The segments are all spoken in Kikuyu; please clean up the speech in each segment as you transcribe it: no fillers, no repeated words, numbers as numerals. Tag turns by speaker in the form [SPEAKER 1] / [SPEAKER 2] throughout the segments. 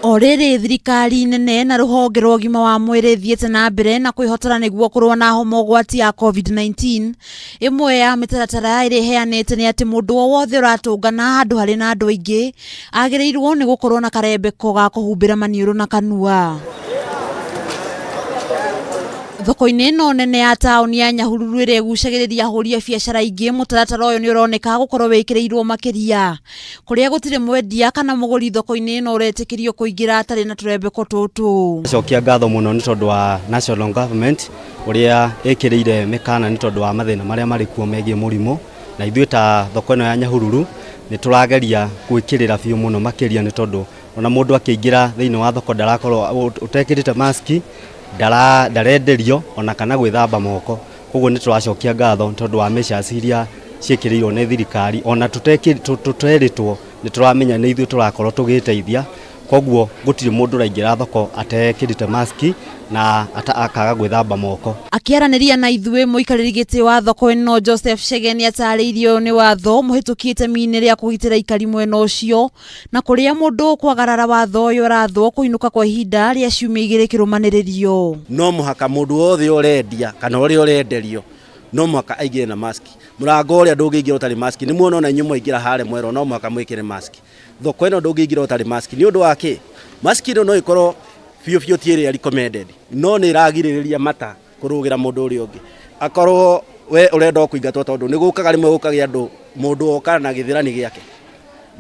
[SPEAKER 1] O rĩrĩ thirikari nene na rũhonge rwa ũgima wa mwĩrĩ thiĩte na mbere na kwĩhotora nĩguo kũrũa na homa ũgwati ya COVID-19, ĩmwe ya mĩtaratara ĩrĩa ĩheanĩte nĩ atĩ mũndũ o wothe ũratũngana handũ harĩ na andũ aingĩ agĩrĩirwo nĩ gũkorwo na karembeko ga kũhumbĩra maniũrũ na kanua. Thoko-inĩ ĩno nene ya taũni ya Nyahururu ĩrĩa ĩgucagĩrĩria ahũri a biacara aingĩ, mũtaratara ũyũ nĩ ũroneka gũkorwo wĩkĩrĩirwo makĩria, kũrĩa gũtirĩ mwendia kana mũgũri thoko-inĩ ĩno ũretĩkĩrio kũingĩra atarĩ na tũrembeko tũtũ.
[SPEAKER 2] Cokia ngatho mũno nĩ tondũ wa national government ũrĩa ĩkĩrĩire mĩkana nĩ tondũ wa mathĩna marĩa marĩ kuo megiĩ mũrimũ, na ithuĩ ta thoko ĩno ya Nyahururu nĩ tũrageria gwĩkĩrĩra biũ mũno makĩria nĩ tondũ ona mũndũ akĩingĩra thĩinĩ wa thoko ndarakorwo ũtekĩrĩte mask ndarenderio ona kana gwĩthamba moko. Koguo nĩ tũracokia ngatho nĩ tondũ wa measures iria ciĩkĩrĩirwo nĩ thirikari ona tũterĩtwo nĩ tũramenya nĩ ithuĩ tũrakorwo tũgĩteithia. Koguo gũtirĩ mũndũ ũraingĩra thoko atekĩrĩte mask na akaga gwĩthamba moko.
[SPEAKER 1] Akĩaranĩria na ithuĩ mũikarĩri gĩtĩ wa thoko ĩno Joseph Chege nĩ atarĩirie ũyũ nĩ watho mũhĩtũkie itemi-inĩ rĩa kũgitĩra aikari mwena ũcio na kũrĩa mũndũ kwagarara watho ũyũ arathwo kũinũka kwa ihinda rĩa ciumia igĩrĩ kĩrũmanĩrĩrio.
[SPEAKER 3] No mũhaka mũndũ wothe ũrendia kana ũrĩa ũrenderio no mũhaka aingĩre na mask. Mũrango ũrĩa ndũngĩingĩra ũtarĩ mask. Nĩ muona ona inyuĩ mwaingĩra harĩa mwerwo no mũhaka mwĩkĩre mask. Thoko ĩno ndũngĩingĩra ũtarĩ mask. Nĩ ũndũ wa kĩ? Mask ĩno no ĩkorwo biũ biũ ti ĩrĩa recommended, no nĩ ĩragirĩrĩria mata kũrũgĩra mũndũ ũrĩa ũngĩ. Akorwo we ũrenda o kũingatwo tondũ nĩ gũkaga rĩmwe gũkagĩa andũ mũndũ oka na gĩthĩrani gĩake.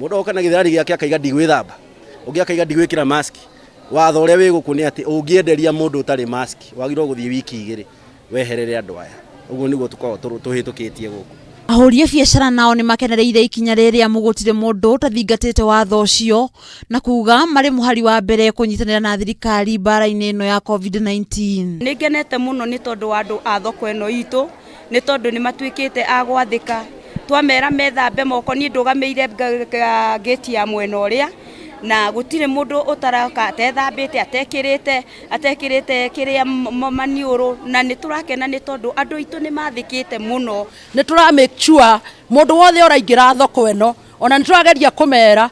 [SPEAKER 3] Mũndũ oka na gĩthĩrani gĩake akaiga ndigwĩthamba, ũngĩ akaiga ndigwĩkĩra mask. Watho ũrĩa wĩ gũkũ nĩ atĩ ũngĩenderia mũndũ ũtarĩ mask wagĩrĩirwo gũthiĩ wiki igĩrĩ weherere andũ aya. Ũguo nĩguo tũkoragwo tũhĩtũkĩtie gũkũ.
[SPEAKER 1] Ahũri a biacara nao nĩ makenereire ikinya rĩrĩ amu gũtirĩ mũndũ ũtathingatĩte watho ũcio na kuga marĩ mũhari wa mbere kũnyitanĩra na thirikari mbara-inĩ ĩno ya COVID-19.
[SPEAKER 4] Nĩ ngenete mũno nĩ tondũ wa andũ a thoko ĩno itũ, nĩ tondũ nĩ matuĩkĩte a gwathĩka. Twamera methambe moko, niĩ ndũgamĩire ngĩti ya mwena ũrĩa, na gũtirĩ mũndũ ũtaroka atethambĩte, atekĩrĩte atekĩrĩte kĩrĩa maniũrũ, na nĩ tũrakena nĩ tondũ andũ aitũ nĩ mathĩkĩte mũno.
[SPEAKER 5] Nĩ tũra make sure mũndũ wothe ũraingĩra thoko ĩno, ona nĩ tũrageria kũmera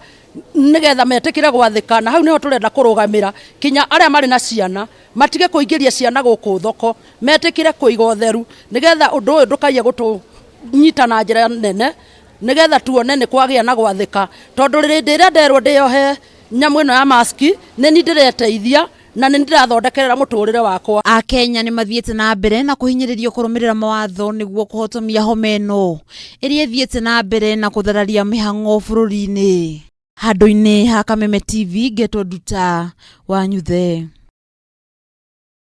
[SPEAKER 5] nĩgetha metĩkĩre gwathĩka, na hau nĩho tũrenda kũrũgamĩra kinya arĩa marĩ na ciana matige kũingĩria ciana gũkũ thoko, metĩkĩre kũiga ũtheru nĩgetha ũndũ ũyũ ndũkaiye gũtũnyita na njĩra nene, nĩgetha tuone nĩ kwagĩa na gwathĩka, tondũ hĩndĩ ĩrĩa nderwo ndĩyohe nyamũ ĩno ya mask nĩ niĩ ndĩreteithia na nĩ ndĩrathondekerera mũtũrĩre wakwa.
[SPEAKER 1] Akenya nĩ mathiĩte na mbere na kũhinyĩrĩrio kũrũmĩrĩra mawatho nĩguo kũhotomia homa ĩno ĩrĩa ĩthiĩte na mbere na kũthararia mĩhang'o bũrũri-inĩ. Handũ-inĩ ha Kameme TV ngetwo Nduta wa Nyuthe.